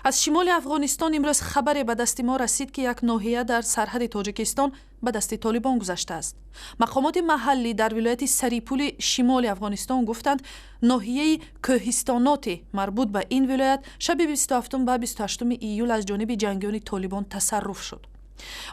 Аз шимоли Афғонистон имрӯз хабаре ба дасти мо расид, ки як ноҳия дар сарҳади Тоҷикистон ба дасти Толибон гузаштааст. Мақомоти маҳаллӣ дар вилояти Сарипули шимоли Афғонистон гуфтанд, ноҳияи Кӯҳистоноти марбут ба ин вилоят шаби 27 ба 28 июл аз ҷониби ҷангиёни Толибон тасарруф шуд.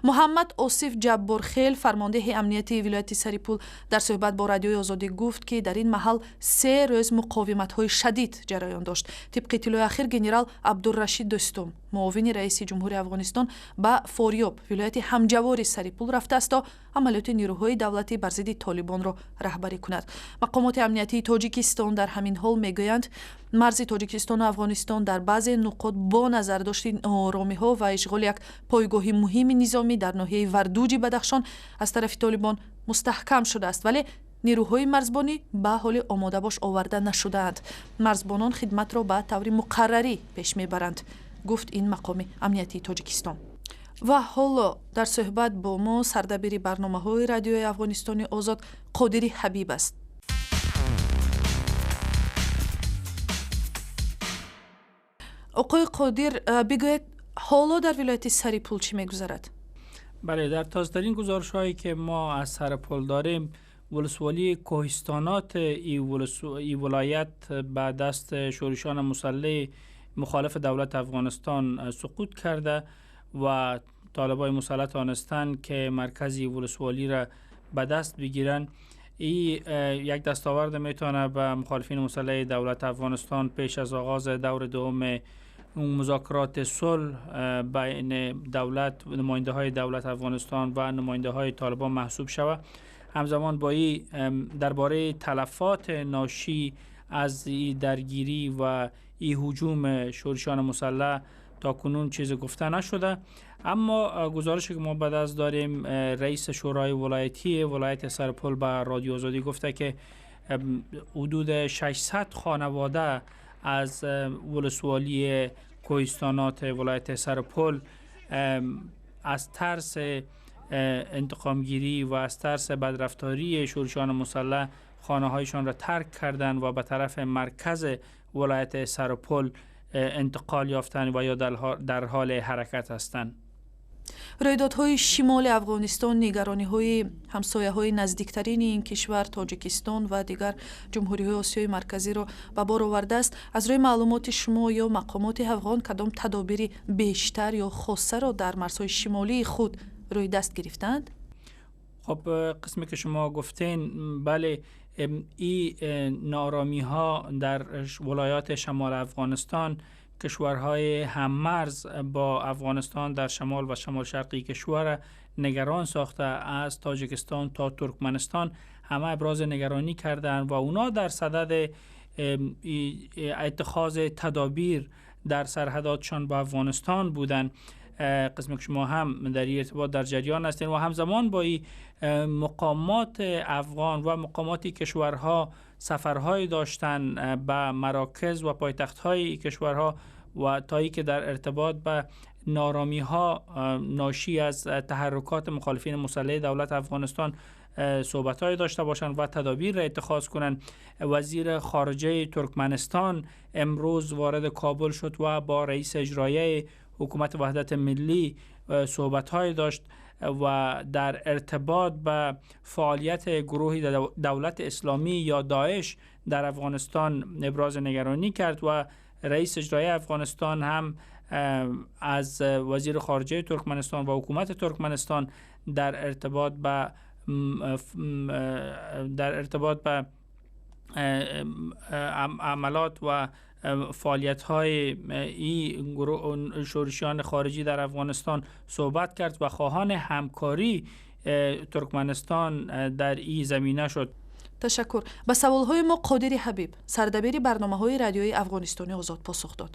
Муҳаммад Осиф Ҷабборхел, фармондеҳи амнияти вилояти Сарипул, дар суҳбат бо Радиои Озодӣ гуфт, ки дар ин маҳал 3 рӯз муқовиматҳои шадид ҷараён дошт. Тибқи иттилои ахир, генерал Абдуррашид Дӯстум, муовини раиси ҷумҳури Афғонистон, ба Форёб, вилояти ҳамҷавори Сарипул, рафтааст, то амалиёти нирӯҳои давлатӣ бар зидди Толибонро раҳбарӣ кунад. Мақомоти амниятии Тоҷикистон дар ҳамин ҳол мегӯянд, марзи Тоҷикистону Афғонистон дар баъзе нуқот бо назардошти нооромиҳо ва ишғоли як пойгоҳи муҳими низомӣ дар ноҳияи Вардуҷи Бадахшон аз тарафи Толибон мустаҳкам шудааст, вале нирӯҳои марзбонӣ ба ҳоли омодабош оварда нашудаанд. Марзбонон хидматро ба таври муқаррарӣ пеш мебаранд, гуфт ин мақоми амниятии Тоҷикистон. Ва ҳоло дар суҳбат бо мо сардабири барномаҳои Радиои Афғонистони Озод Қодири Ҳабиб аст. Оқои Қодир, бигӯед, ҳоло дар вилояти Сарипул чӣ мегузарад? Бале, дар тозатарин гузоришҳое ки мо аз Сарипул дорем, ولسوالی کوهستانات ای ولایت به دست شورشان مسلح مخالف دولت افغانستان سقوط کرده و طالبای مسلح توانستند که مرکزی ولسوالی را به دست بگیرند. ای یک دستاورد میتونه به مخالفین مسلح دولت افغانستان پیش از آغاز دور دوم مذاکرات صلح بین دولت، نماینده های دولت افغانستان و نماینده های طالبان محسوب شود. همزمان با این، درباره تلفات ناشی از این درگیری و این هجوم شورشیان مسلح تا کنون چیز گفته نشده، اما گزارشی که ما به دست داریم، رئیس شورای ولایتی ولایت سرپل به رادیو آزادی گفته که حدود 600 خانواده از ولسوالی کوهستانات ولایت سرپل از ترس انتقامگیری و از ترس بدرفتاری شورشیان مسلح خانه هایشان را ترک کردند و به طرف مرکز ولایت سرپل انتقال یافتند و یا در حال حرکت هستند. Рӯйдодҳои шимоли Афғонистон нигарониҳои ҳамсояҳои наздиктарини ин кишвар, Тоҷикистон ва дигар ҷумҳуриҳои Осиёи Марказиро ба бор овардааст. Аз рӯи маълумоти шумо ё мақомоти афғон кадом тадобири бештар ё хоссаро дар марзҳои шимолии худ рӯи даст гирифтаанд? خب، قسمی که شما گفتین، بله، این نارامی ها در ولایات شمال افغانستان کشورهای هممرز با افغانستان در شمال و شمال شرقی کشور نگران ساخته. از تاجیکستان تا ترکمنستان همه ابراز نگرانی کردند و اونا در صدد اتخاذ تدابیر در سرحداتشان با افغانستان بودند، قسم که شما هم در این ارتباط در جریان هستین. و همزمان با این، مقامات افغان و مقامات کشورها سفرهای داشتن به مراکز و پایتخت های کشورها و تا که در ارتباط به نارامی ها ناشی از تحرکات مخالفین مسلح دولت افغانستان صحبت های داشته باشند و تدابیر را اتخاذ کنند. وزیر خارجه ترکمنستان امروز وارد کابل شد و با رئیس اجرایی حکومت وحدت ملی صحبت های داشت و در ارتباط به فعالیت گروه دولت اسلامی یا داعش در افغانستان ابراز نگرانی کرد. و رئیس اجرایی افغانستان هم از وزیر خارجه ترکمنستان و حکومت ترکمنستان در ارتباط به عملات و فعالیت های این گروه شورشیان خارجی در افغانستان صحبت کرد و خواهان همکاری ترکمنستان در این زمینه شد. Ташаккур. Ба саволҳои мо Қодири Ҳабиб, сардабири барномаҳои Радиои Афғонистони Озод, посух дод.